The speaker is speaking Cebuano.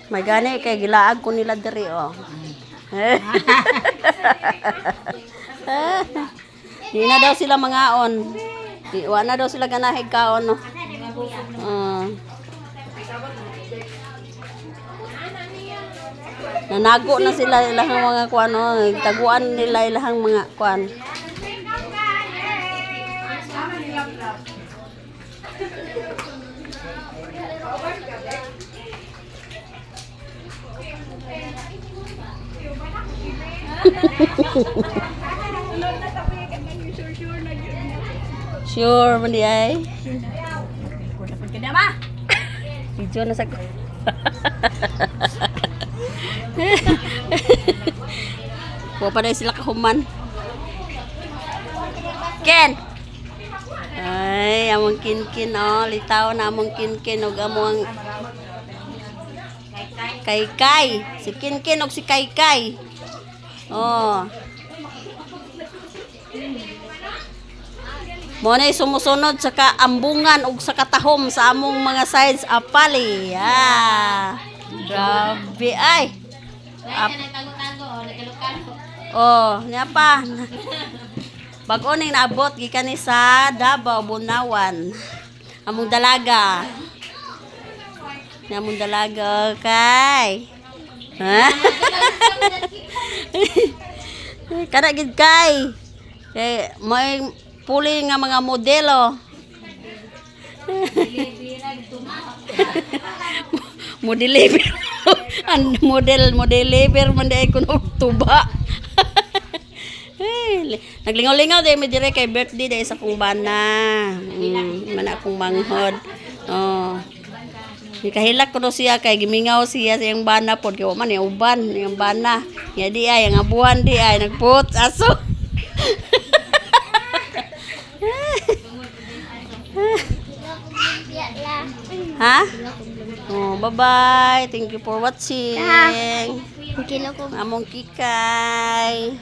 May gani kay gilaag ko nila diri oh. Di na daw sila mangaon. Di wa na daw sila ganahig kaon no. Ah. Nanago na sila ilang mga kuan no, taguan nila ilang mga kuan. Sure man di ay. Video na sa Wa pa dahil sila kahuman. Ken! Ay, among kinkin oh, litaw na among kinkin og among Kaykay. Si Kinkin og si Kaykay. Oh. Mo na sumusunod sa kaambungan ug sa katahom sa among mga sides apali. Ah. Grabe ay. Ay, nagtago-tago, oh, nagkalok-kalok. Oh, niya pa. Bag-o ning naabot gikan ni sa Davao, Bunawan. Among dalaga. Ni among dalaga kay. Ha? Kana gid kay. Kay may puli nga mga modelo. Mo deliver. Ang model mo deliver man di ay kuno og tuba. Eh, naglingaw-lingaw dahil mi dire kay birthday dahil sa kong bana. Man akong manghod. Oh. Nikahilak ko siya kay gimingaw siya sa iyang bana pod kay wa man iyang uban iyang bana. Nya di ay ang abuhan di ay nagput aso. Ha? Oh, bye-bye. Thank you for watching. Kilo ko. Among kikay.